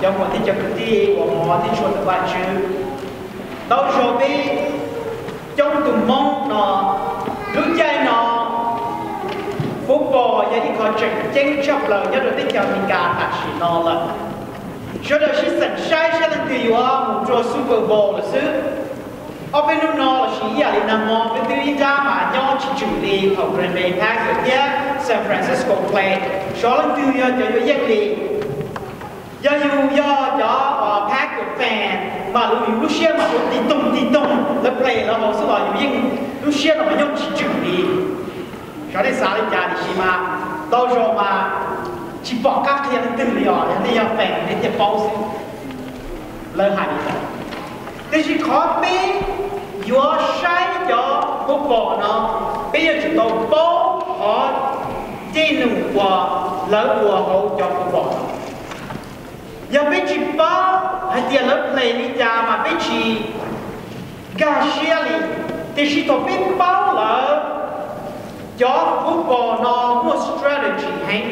Cov muam thiab cov kwv tij uas hmov thiab tshua ntawm Vajtswv, ntau zaus peb coob tus Hmoob no, lub caij no football yog ib qho tseem ceeb tshaj plaws nyob rau teb chaws Amelikas tam sim no lawm. Sawv daws sib xeem saib saib leej twg yuav mus rau Super Bowl lawm xwb. Ob peb hnub no lossis ib yam li nag hmo peb twb ib nrab mas nyob tsis tswm li thaum Green Bay Packers thiab San Francisco Play, xyov leej twg yog cov yuav yeej li. Yog yus yog cov Packers fan mas yus lub siab mas ua tig toog tig toog, lawv play lawv hauv xwb los yus yeej lub siab no mas nyob tsis tswm li. Xyov nej xav li cas tiam sis mas ntau zaus mas tsis pom qab qhia leej twg li os, yog nej yog fan nej thiaj paub xwb. Lawv hais li ntawd. Tiam sis qhov peb yuav saib cov football no, peb yuav tsum tau paub qhov ncej num uas lawv ua hauv cov football no. Yog peb tsis paub hais tias lawv play li cas mas peb tsis nkag siab li. Tiam sis thaum peb paub lawm, cov football no muaj strategy heev.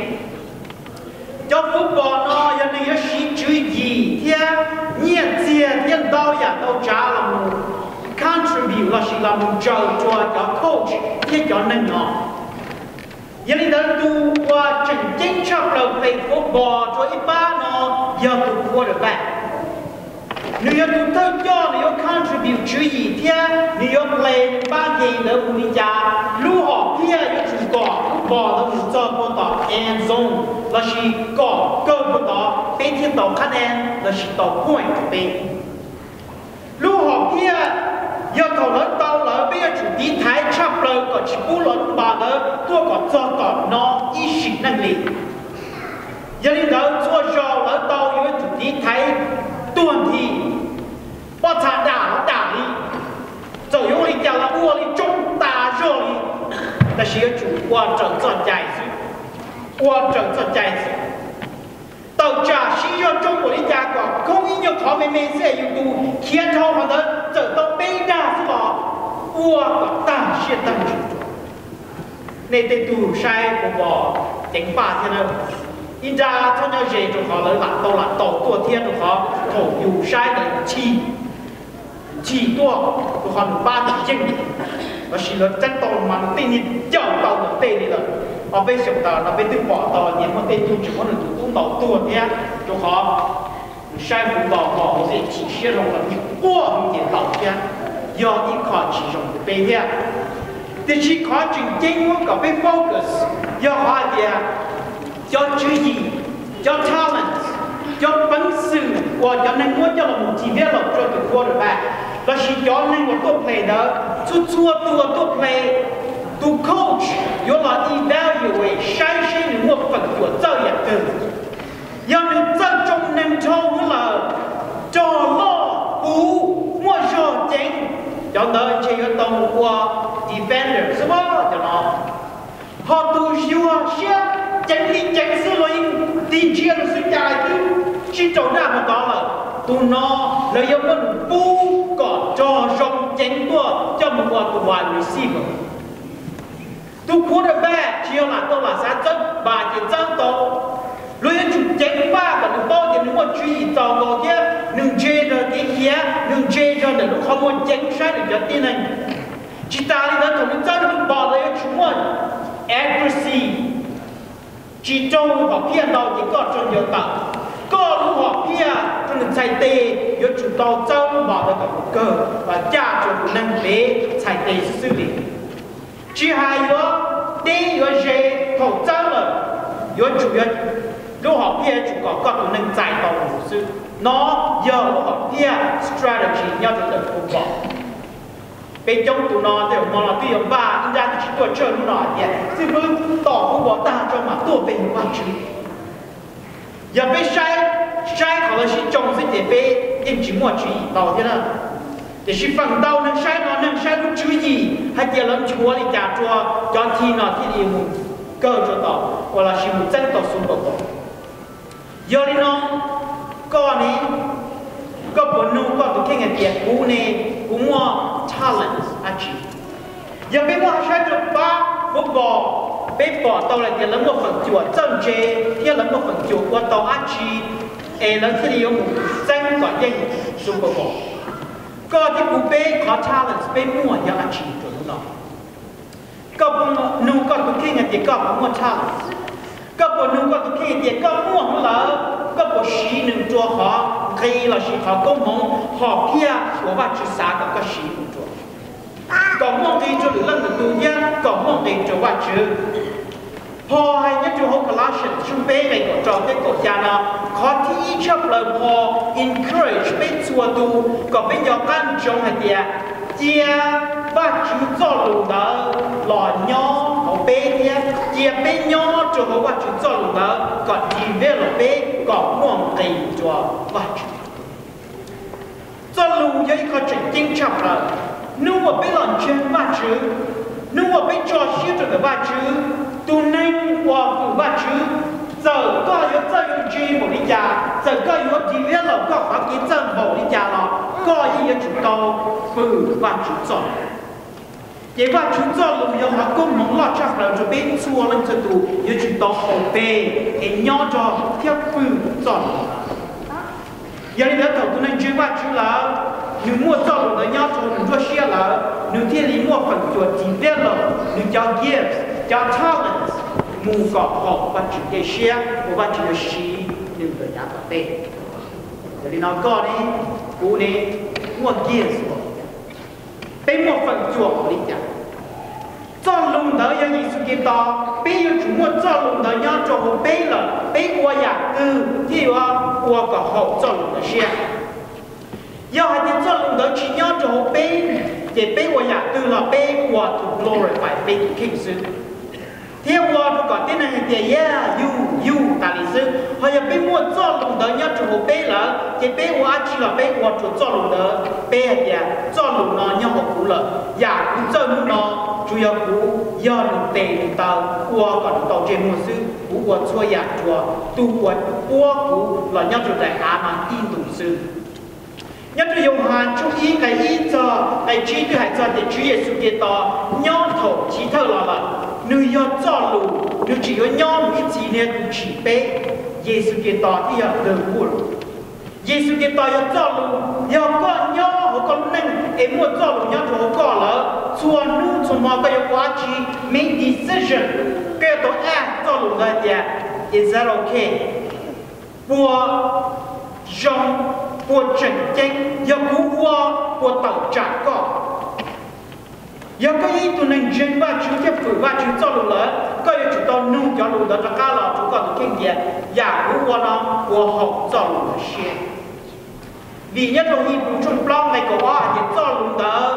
Cov football no yog nws yuav siv tswv yim thiab nyiaj txiag thiab ntau yam ntau tsav los mus contribute lossis los mus ntsaws rau cov coach thiab cov neeg no. Yog li ntawd tus uas tseem ceeb tshaj plaws play football rau ib pab no yog tus quarterback. Nws yog tus thawj coj, nws yuav contribute tswv yim thiab nws yuav play nws pab game ntawd mus li cas. Lub hom phiaj yuav tsum kom lub ball ntawd mus txog puag tom end zone lossis kom kawg puag tod peb thiaj tau qhab nab lossis tau point rau peb. Lub hom phiaj yog thaum lawv tau lawm peb yuav tsum tiv thaiv tshaj plaws kom tsis pub los lub npas ntawd tuaj kom txog tom no ib sim neej li. Yog li ntawd txhua zaus lawv tau yuav tsum tiv thaiv tuag nthi, pob txha dam los dam li, txawm yuav ua li cas los ua li tsoob tas zog li, tab sis yuav tsum ua raws txoj cai xwb, ua raws txoj cai xwb. Tawm tsam siv zog tsoo npaum li cas kom khoob ib nyuag qhov me me xwb es yus tus khiav dhau qhov ntawd txawm tau peb dag xwb los ua kom tag siab tag ntsws. Nej tej tug saib football ceev faj thiab na, ib nrab txhob nyob ze rau qhov lawv lam tau lam tau tuaj thiab rau qhov thaum yus saib ntawd chim chim tuaj rau qhov nws pab tsis yeej, lossis lawv txeeb tau mas nws tej niag cawm tau ntawm tej li lawm. Ob peb xyoos tas no peb twb pom tau tias muaj tej tug tseem muab nws tus tub ntaus tuag thiab rau qhov nws saib football hauv xwb chim siab zoo los nim quaj mus ces ntaus thiab, yog ib qho tsis zoo rau peb thiab. Tiam sis qhov tseem ceeb muab kom peb focus yog qhov hais tias cov tswv yim, cov talents, cov peev xwm uas cov neeg muab coj los mus develop rau tus quarterback lossis cov neeg uas tuaj play ntawd, txhua txhua tus uas tuaj play, tus coach yuav los evaluate saib seb nws muaj feem cuam txawj yam twg. Yog nws txawj tsoo neeg dhau lawm, rog loj puv, muaj zog ceev, cov ntawd ntshe yuav tau mus ua defender xwb cov no. Ho tus yuag siab ceev li ceev xwb los yeej tig ntsia nws xwb cas twb sib raug daj mus tod lawm. Tus no lawv yuav muab nws pub kom rog zoo ceev tuaj coj mus ua tus wide receiver. Tus quarterback tsis yog lam tau lam xav txawb npas ces txawb tau. Luag yuav tsum ceev faj kom nws paub tias nws muaj tswv yim txaus nkaus thiab nws ntse rau kev khiav, nws ntse rau ntawm lub qhov muag ceev saib nws cov tib neeg. Tsis tas li ntawd thaum nws txawb nws lub npos ntawd yuav tsum muaj accuracy, tsis raug hom phiaj ntau ces koj raug ncaws tawm. Koj lub hom phiaj rau nws txhais tes yuav tsum tau txawb lub npos ntawd kom kawg los caj rau tus neeg pem txhais tes xwb xwb li. Tsis hais yuav deb yuav ze, thaum txawb lawm yuav tsum, lub hom phiaj yuav tsum kom koj tus neeg txais tau mus xwb. No yog lub hom phiaj strategy nyob rau ntawm football. Peb coob tus no tej zaum hmo no twb yuav npaj ib nrab twb tsis tuaj tsawg hnub no hais tias xib fwb tos football tag tso mam tuaj pem Vajtswv. Yog peb saib, saib qhov lawv sib tsoo xwb ces peb yeej tsis muaj tswv yim ntau thiab na. Tiam sis feem ntau neeg saib no neeg saib lub tswv yim hais tias lawv nchuav li cas rau cov team no thiaj li mus kawg rau tom uas lossis mus txeeb tau Super Bowl. Yog li no, koj ne, koj puas nug koj tus kheej hais tias kuv ne, kuv muaj talent dab tsi? Yog peb muaj saib rau pab football, peb pom tau hais tias lawv muaj feem cuam txawj ntse thiab lawv muaj feem cuam ua tau dab tsi, es lawv thiaj li yuav mus txeeb kom yeej Super Bowl. Koj thiab kuv peb qhov talents peb muaj yog dab tsi rau hnub no? Koj puas nug koj tus kheej hais tias koj puas muaj talents? Koj puas nug koj tus kheej hais tias koj muaj hnub lawm, koj puas siv nws rua qhov nqi lossis qhov koob hmoov hom phiaj uas Vajtswv xav kom koj siv nws rua, kom muaj nqi rua lwm leej lwm tus thiab kom muaj nqi rua Vajtswv? Paul hais nyob rau hauv Colossians tshooj peb nqe kaum rau thiab kaum xya no, qhov thib ib tshaj plaws Paul encourage peb txhua tus kom peb nco qab ntsoov hais tias cia Vajtswv txoj lus ntawd los nyob hauv peb thiab cia peb nyob rau hauv Vajtswv txoj lus ntawd kom develop peb kom muaj nqis rua Vajtswv. Txoj lus yog ib qho tseem ceeb tshaj plaws. Hnub uas peb los ntseeg Vajtswv, hnub uas peb tso siab rau ntawm Vajtswv, tus neeg uas fwm Vajtswv, txawm koj yuav txawj yuav ntse npaum li cas, txawm koj yuav develop koj qhov kev txawj npaum li cas los koj yeej yuav tsum tau fwm Vajtswv txoj lus. Ces Vajtswv txoj lus yog qhov koob hmoov loj tshaj plaws rau peb txhua leej txhua tus yuav tsum tau obey es nyob rau thiab fwm txoj lus. Yog li ntawd thaum tus neeg ntseeg Vajtswv lawm, nws muaj txoj lus ntawd nyob rau nws nruab siab lawm, nws thiaj li muaj feem xyuam develop nws cov gifts, cov talents mus kom haum Vajtswv tej siab uas Vajtswv yuav siv nws ntawm yav tom ntej. Yog li no koj ne, kuv ne, muaj gifts, peb muaj feem xyuam li cas? Txoj lus ntawd yog Yexus Khetos, peb yuav tsum muaj txoj lus ntawd nyob rau hauv peb lawm, peb ua yam twg thiaj yuav ua kom haum txoj lus ntawd siab? Yog hais tias txoj lus ntawd tsis nyob rau hauv peb, ces peb ua yam twg los peb ua tus glorify peb tus kheej xwb, thiab ua rau kom tib neeg hais tias, yeah, yug, yug tas li xwb. Ho yog peb muaj txoj lus ntawd nyob rau hauv peb lawm, ces peb ua dab tsi los peb ua rau txoj lus ntawd, peb hais tias txoj lus no nyob hauv kuv lawm, yam kuv txawj hnub no tsuas yog kuv, yog nws tes nws taw ua kom nws tau ntsej muag xwb, kuv ua txhua yam rau tus uas puab kuv los nyob rau daim av no ib ntus xwb. Nyob rau Yauhas tshooj ib nqe ib txog nqe tsib twb hais txog tias Tswv Yexus Khetos nyob thaum chiv thawj los lawm, nws yog txoj lus, nws tseem yuav nyob mus ib txhis niaj tus tsim peb. Yexus Khetos thiaj yog the word. Yexus Khetos yog txoj lus, yog koj nyob hauv koj lub neej es muaj txoj lus nyob rau hauv koj lawm, txhua hnub txhua hmo koj yuav ua dab tsi, make decision, koj yuav tau ask txoj lus ntawd hais tias, is that okay? Puas zoo, puas tseem ceeb, yog kuv ua puas tawm tsam koj? Yog koj yog ib tug neeg ntseeg Vajtswv thiab fwm Vajtswv txoj lus lawm, koj yuav tsum tau nug cov lus ntawd rov qab los rau koj tus kheej tias, yam kuv ua no puas haum txoj lus ntawd siab? Vim nyob rau Hib Rus tshooj plaub nqe kaum ob hais tias txoj lus ntawd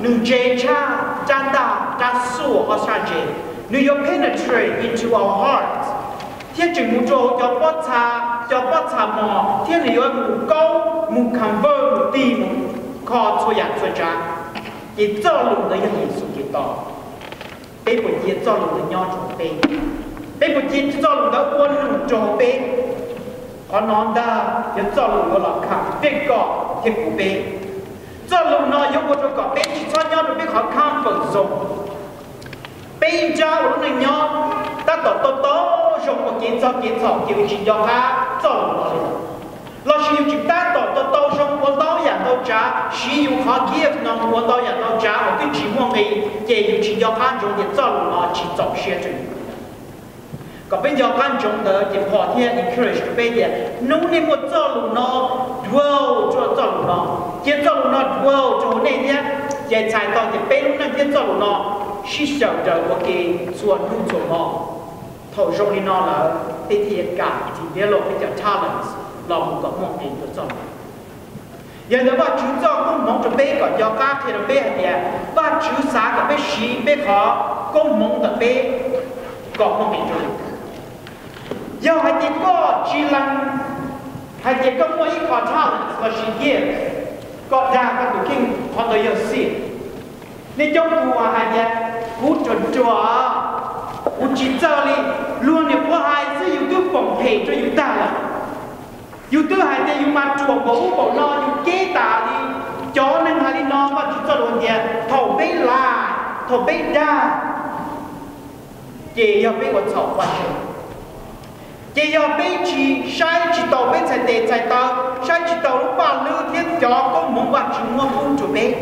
nws ntse tshaj rab ntaj rab xuaj ob sab ntse, nws yuav penetrate into our hearts, thiab tseem mus rau hauv cov pob txha, cov pob txha mos, thiab nws yuav mus kaub, mus convert, mus tig, mus kho txhua yam txhua tsav. Ces txoj lus ntawd yog Yexus Khetos. Peb puas cia txoj lus ntawd nyob rau hauv peb? Peb puas cia txoj lus ntawd ua num rau hauv peb? Qhov no ntag yog txoj lus yuav los convict koj thiab kuv peb. Txoj lus no yuav ua rau kom peb tsis txhob nyob rau peb qhov comfort zone. Peb ib nrab ua lub neej nyob tab tom tau tau zoo ua kev txog kev txhaum ces yus tsis nco qab txoj lus no li, lossis yus tseem tab tom tau tau zoo ua ntau yam ntau tsav, siv yus qhov gift no mus ua ntau yam ntau tsav uas twb tsis muaj nqi, ces yus tsis nco qab ntsoov tias txoj lus no tsis txaus siab rau yus. Kom peb nco qab ntsoov ntawd ces Paul thiaj encourage rau peb tias hnub nej muaj txoj lus no, dwell rau txoj lus no, cia txoj lus no dwell rau hauv nej thiab, ces txhais tau tias peb lub neej thiab txoj lus no sib xyaw daws ua ke txhua hnub txhua hmo. Thaum zoo li no lawm peb thiaj yuav kam develop peb cov talents los mus kom muaj nqis rau txoj lus. Yog li ntawd Vajtswv txoj koob hmoov rau peb kom nco qab qhia rau peb hais tias Vajtswv xav kom peb siv peb qhov koob hmoov ntawm peb kom muaj nqis rau. Yog hais tias koj tsis lees hais tias koj muaj ib qho talent lossis gift, koj dag koj tus kheej qhov ntawd yog sin. Nej coob tus hais tias, kuv ruam ruam, kuv tsis txawj li. Luag niam qhuav hais xwb yus twb foom phem rau yus tag lawm. Yus twb hais tias yus mas ruam npaum ub npaum no, yus keb tas li. Cov neeg hais li no Vajtswv txoj lus tias thaum peb lam, thaum peb dag, ces yog peb ua txhaum Vajtswv. Ces yog peb tsis saib tsis taus peb txhais tes txhais taw, saib tsis taus lub paj hlwb thiab cov koob hmoov Vajtswv muab pub rau peb,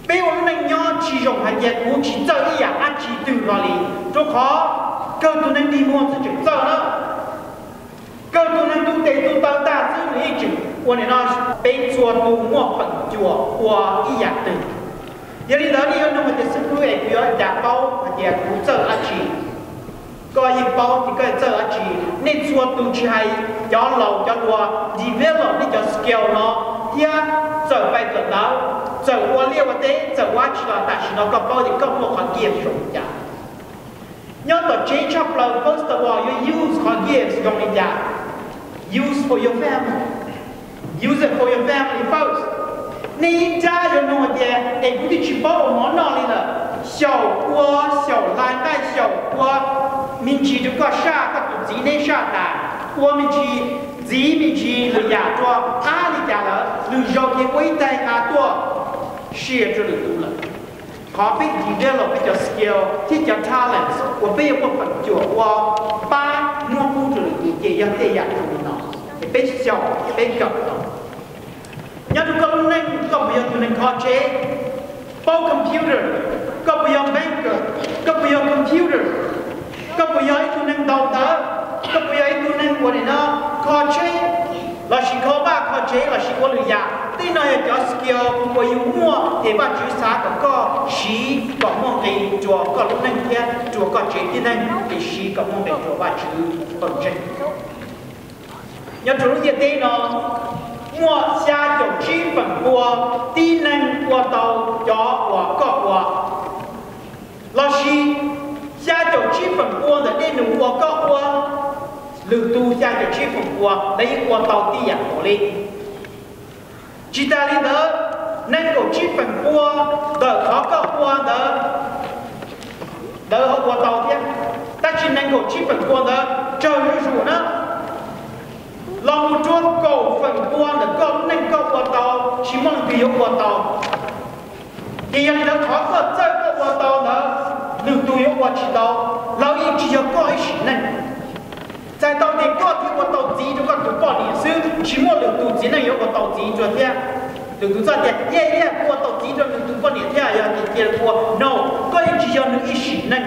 peb ua lub neej nyob tsis zoo hais tias kuv tsis txawj ib yam dab tsi twg hlo li, rau qhov kawg tus neeg dig muag xwb tseem txawj na. Kawg tus neeg tu tes tu taw tag xwb nws yeej tseem ua li no. Peb txhua tus muaj feem cuam ua ib yam twg. Yog li ntawd nej yuav nug hais tias xib fwb es kuv yuav ua cas paub hais tias kuv txawj dab tsi? Koj yeej paub tias koj txawj dab tsi. Nej txhua tus tsis hais cov laus cov hluas develop nej cov skill no thiab txawm pais kawm ntawv, txawm ua liaj ua teb, txawm ua dab tsi los tam sim no koj paub tias koj muaj qhov gift zoo li cas. Nyob tom tsev tshaj plaws first of all yuav use qhov gift zoo li cas? Use for your family. Use it for your family first. Nej ib nrab yuav nug tias es kuv twb tsis paub ua mov noj li lawm. Xyaum ua, xyaum hlais nqaij, xyaum ua me ntsis rau koj saj, koj tus txiv neb saj tas, ua me ntsis ntxiv me ntsis lwm yam rau qab li cas lawm, lwm zaus ces ua ib tais nqa tuaj sia rau lwm tus lawm. Qhov peb develop peb cov skill thiab cov talents uas peb yuav muaj feem cuam ua pab muab pub rau lwm tus ces yog tej yam zoo li no, es peb xyaum peb kawm tau. Nyob rau koj lub neej, koj puas yog tus neeg kho tsev, paub computer? Koj puas yog banker? Koj puas yog computer? Koj puas yog ib tug neeg ntaus ntawv? Koj puas yog ib tug neeg uas nim no kho tsheb, lossis kho vaj kho tsev, lossis ua lwm yam? Tej no yog cov skill uas yus muaj ces Vajtswv xav kom koj siv kom muaj nqis rua koj lub neej thiab rua koj tsev tib neeg, ces siv kom muaj nqis rua Vajtswv pawg ntseeg. Nyob rau lub ntiaj teb no muaj xya caum tsib feem pua tib neeg ua tau cov uas koj ua, lossis xya caum tsib feem pua ntawm dej num uas koj ua, lwm tus xya caum tsib feem pua lawv yeej ua tau tib yam nkaus li. Tsis tas li ntawd, nees nkaum tsib feem pua ntawm qhov koj ua ntawd lawv ho ua tau thiab, tab sis nees nkaum tsib feem pua ntawd tsawg zuj zus na, los mus rua kaum feem pua ntawm koj lub neej koj ua tau tsis muaj leej twg yuav ua tau. Ces yog li ntawd qhov koj txawj koj ua tau ntawd lwm tus yuav ua tsis tau, lawv yeej tsis yog koj ib sim neej. Txhais tau tias koj thiaj ua tau txiv rau koj tus poj niam xwb, tsis muaj lwm tus txiv neej yuav ua tau txiv rau thiab. Lwm tus txawj tias, yej, yej, kuv ua tau txiv rau nws tus poj niam thiab, yog tias cia kuv ua. No, koj yeej tsis yog nws ib sim neej.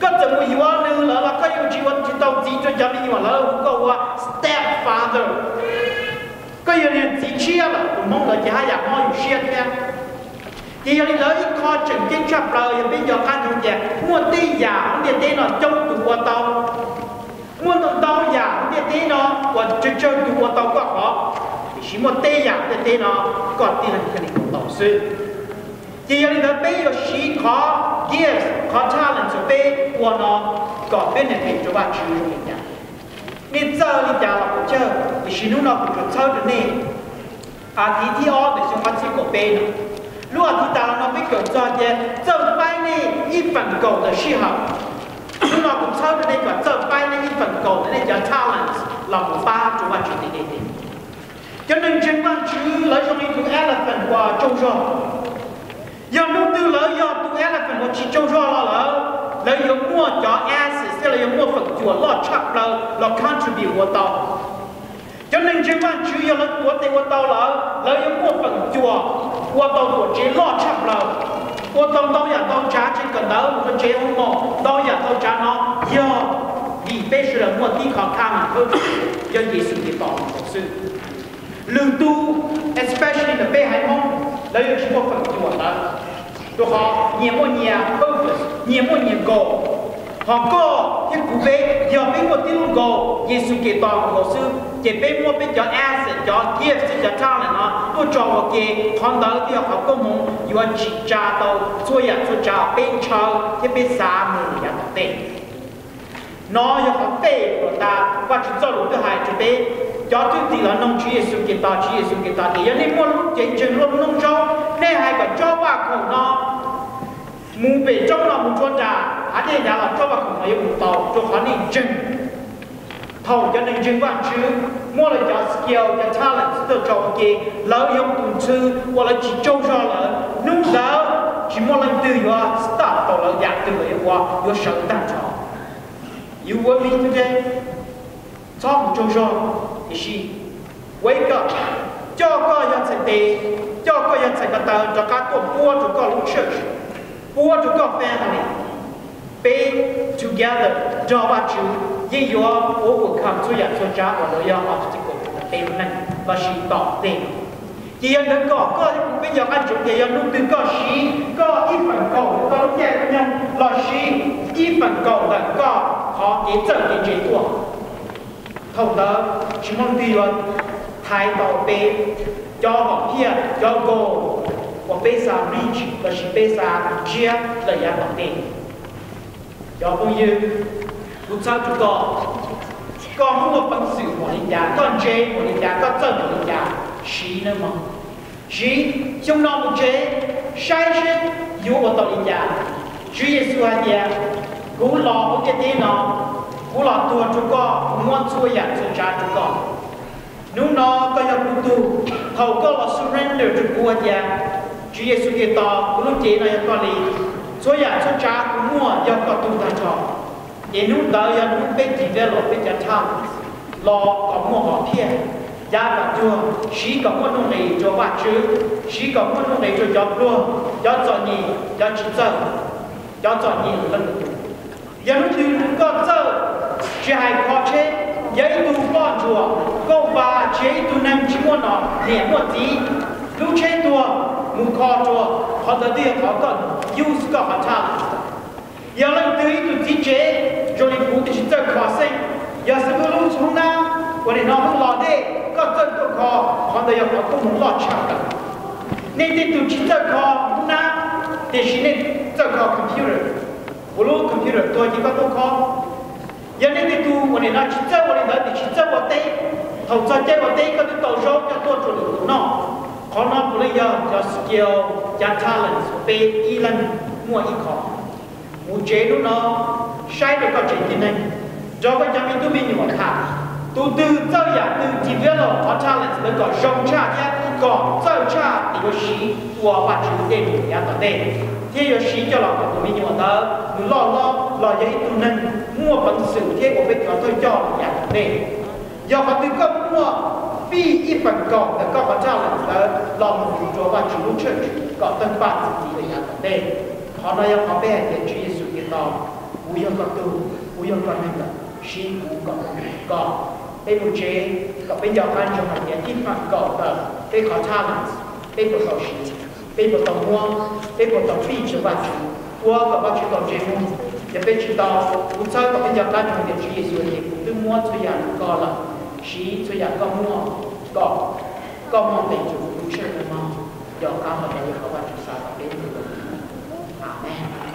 Koj txawm mus yuav nws lawm los koj yeej tsis ua tsis tau txiv rau cov me nyuam lawv hu koj ua stepfather. Koj yog niag txiv tshiab lawm, tus Hmoob ntawd ces haj yam mob yus siab thiab. Ces yog li ntawd ib qho tseem ceeb tshaj plaws yog peb nco qab ntsoov tias muaj tej yam hauv ntiaj teb no coob tus ua tau, muaj ntau ntau yam hauv ntiaj teb no uas tsawg tsawg tus ua tau koj qhov, tiam sis muaj tej yam hauv ntiaj teb no koj tib leeg thiaj li ua tau xwb. Ces yog li ntawd peb yuav siv qhov gifts, qhov talents uas peb ua no kom peb nqis rau Vajtswv zoo li cas. Nej txawj li cas los kuv cawg, tiam sis hnub no kuv tsuas txhawb rau nej as thiv thib ob ntawm xyoo ob txhiab kaum peb no. Lub as thiv tas los no peb kawm txog tias txawj faib nej ib feem kaum ntawm sij hawm. Hnub no kuv txhawb rau nej kom txawj faib nej ib feem kaum ntawm nej cov talents los mus pab rau Vajtswv tim nej. Cov neeg ntseeg Vajtswv lawv zoo li tus elephant uas tsaug zog. Yog hnub twg lawv yog tus elephant uas tsis tsaug zog los lawm, lawv yuav muaj cov assets thiab lawv yuav muaj feem cuam loj tshaj plaws los contribute ua tau. Cov neeg ntseeg Vajtswv yog lawv tuav tes ua tau lawm, lawv yuav muaj feem cuam ua tau tuam tsev loj tshaj plaws, ua tau ntau yam ntau tsav tsev kawm ntawv mus rau tsev ua mos, ntau yam ntau tsav no yog vim peb sawv daws muaj tib qho khaj mas khawb yog Yexus Khetos xwb. Lwm tus, especially ntawm peb haiv Hmoob, lawv yuav tsis muaj feem cuam ntawd, rau qhov nyias muaj nyias purpose, nyias muaj nyias goal. Ho koj thiab kuv peb yog peb muaj tib lub goal Yexus Khetos nkaus xwb, ces peb muab peb cov asset, cov gift thiab cov talent no tuaj tso ua ke, qhov ntawd thiaj yog qhov koob hmoov yuav tsim tsa tau txhua yam txhua tsav peb ntshaw thiab peb xav mus yav tom ntej. No yog qhov peb uas tas Vajtswv txoj lus twb hais rau peb cov thwj tim los noog Tswv Yexus Khetos, Tswv Yexus Khetos tias yog nej muaj lub cev ntseeg luaj noob zaub, nej hais kom tsob vaj khaum no mus pem roob no mus rau nram hav dej nrad los tsob vaj khaum no yuav mus tau, rau qhov nej ntseeg. Thaum cov neeg ntseeg Vajtswv muab lawv cov skill, cov talent tuaj tso ua ke, lawv yog tus ntxhw uas lawv tsis tsaug zog lawm, hnub ntawd tsis muaj leej twg yuav stop tau lawv, yam twg lawv yuav ua yuav sawv tag nrho. You with me today? Txhob mus tsaug zog, tiam sis wake up, coj koj yog txhais tes, coj koj yog txhais ko taw rov qab tuaj puab rau koj lub church, puab rau koj family. Peb together nrog Vajtswv yeej yuav overcome txhua yam txhua tsav uas lawv yog obstacle rau peb lub neej lossis tom ntej. Ces yog ntawd kom koj thiab kuv peb nco qab ntsoov tias yog hnub twg koj siv koj ib feem kaum ntawm koj lub caij lub nyoog lossis ib feem kaum ntawm koj qhov kev txawj kev ntse tuaj, thaum ntawd tsis muaj leej twg yuav thaiv tau peb cov hom phiaj, cov goal uas peb xav reach lossis peb xav nrhiav lawm yav tom ntej. Cov phooj ywg, kuv txhawb rau koj, koj muaj peev xwm npaum li cas, koj ntse npaum li cas, koj txawj npaum li cas, siv nawb mog. Siv xyoo no mus tsev, saib seb yuav ua tau li cas. Tswv Yexus hais tias, kuv los hauv ntiaj teb no, kuv los tuag rau koj, kuv muab txhua yam txhua tsav rau koj. Hnub no koj yog kuv tug, thaum koj los surrender rau kuv hais tias, Tswv Yexus Khetos, kuv lub cev no yog koj li, txhua yam txhua tsav kuv muaj yog koj tug tag nrho. Ces hnub ntawd yog hnub peb develop peb cov talent los kom muaj hom phiaj, yav kom cuag, siv kom muaj nuj nqis rau Vajtswv, siv kom muaj nuj nqis rau cov pluag, cov txom nyem, cov tsis txawj, cov txom nyem leej twg. Yog hnub twg koj txawj, tsis hais kho tsheb, yog ib tug poj ntsuam kauj vag, tsis yog ib tug neeg tsis muaj nom niam muaj txiv, lub tsheb tuag mus kho rau, qhov ntawd twb yog qhov koj use koj qhov talent. Yog leej twg ib tug txiv tsev zoo li kuv twb tsis txawj kho xeej, yog xib hwb lub hoob nab uas nim no hnub los dej koj txawj tuaj kho, qhov ntawd yog qhov koj mus loj tshaj plaws. Nej tej tug tsis txawj kho hoob nab, tiam sis nej txawj kho computer, kuv lub computer tuag ces koj tuaj kho. Yog nej tej tug uas nim no tsis txawj ua li ntawd tiam sis txawj ua teb, thaum txog caij ua teb koj twb tau zaub coj tuaj rau lwm tus noj. Qhov no puav leej yog cov skill, cov talents uas peb ib leeg muaj ib qho. Mus tsev hnub no, saib rau koj tsev tib neeg, nrog koj cov me tub me nyuam tham, tus twg txawj yam twg develop qhov talents ntawd kom zoo tshaj thiab kom txawj tshaj ces yuav siv ua Vajtswv tej lus yav tom ntej, thiab yuav siv coj los kom tus me nyuam ntawd nws loj hlob los yog ib tug neeg muaj peev xwm thiab ua peb cov thawj coj lawm yav tom ntej. Yog qhov twg koj muaj, pij ib feem kaum ntawm koj qhov talent ntawd los mus rau Vajtswv lub church kom tawg paj txi txiv lawm yav tom ntej. Qhov no yog qhov peb hais tias Tswv Yexus Khetos, kuv yog koj tug, kuv yog koj neeg lawm, siv kuv kom koj. Peb mus tsev kom peb nco qab ntsoov hais tias ib feem kaum ntawm peb qhov talent peb puas tau siv, peb puas tau muab, peb puas tau pij rau Vajtswv, ua kom Vajtswv tau ntse muag. Yog peb tsis tau, kuv txhawb kom peb nco qab ntsoov tias Tswv Yexus hais tias kuv twb muab txhua yam rau koj lawm, siv txhua yam koj muaj kom koj muaj nqis rau kuv lub tsheb no mog. Yog qab hau ntawd yog qhov Vajtswv xav kom peb mus. Amees.